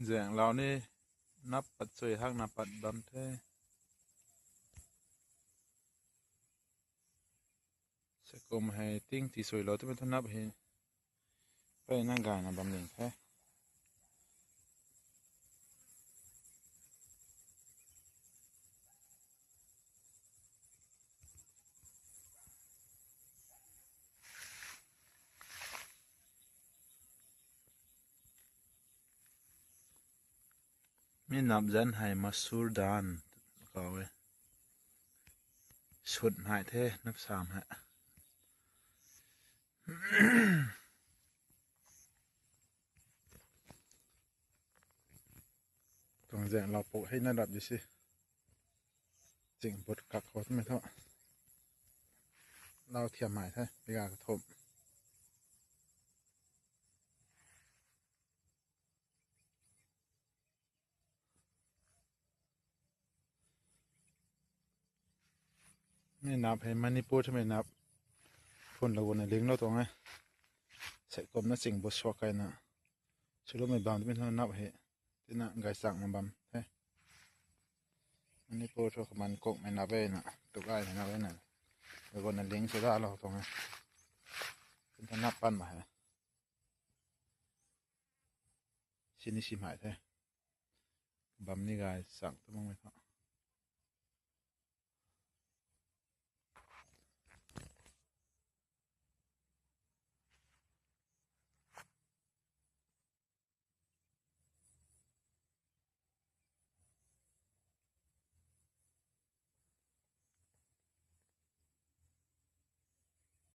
ແຈ້ງລາວນີ້ ນັບປັດຊ່ວຍຮັກ ນັບປັດບຳແທ້. ສະກົມໃຫ້ຕິງທີ່ຊ່ວຍລາວ ແຕ່ແມ່ນເທົ່ານັບໃຫ້ ໄປນາງກາຍນະບຳເນັງແທ້. ມີນັບແຈນໃຫ້ມາຊູດານ ກໍເວີຍ ຊຸດໃຫ້ແທ້ ນັບສາມໃຫ້. ຕ້ອງແຈ້ງລາວປົກໃຫ້ນະດັບຢູ່ຊິ ຈຶ່ງບົດກັກເຂົາແມ່ນເຖາະ. ລາວທຽມໃຫ້ແທ້ ເວກາກະທົບ. ແມ່ນນັບໃຫ້ມານິປູ ທຳໄມນັບ ພົນລະວົນເລັງເນາະ ຕົງນະ ໃສ່ກົມນະ ເສັງບົດຊອກໄກນະ ສະຫຼຸບແມ່ນບາງ ແມ່ນນັບໃຫ້ ຕິນະ ໄກສັງມາບຳແທ້. ມານິປູ ໂທກະມັນກົກແມ່ນນັບໄວ້ນະ ຕົກອ້າຍແມ່ນນັບໄວ້ນະ ລະວົນເລັງສະດາລາວຕົງນະ ເປັນທະນັບປັນມາໃຫ້. ຊິນນີ້ຊິມາແທ້ ບຳນີ້ກາຍສັງຕະມົງໄວ້ເພາະ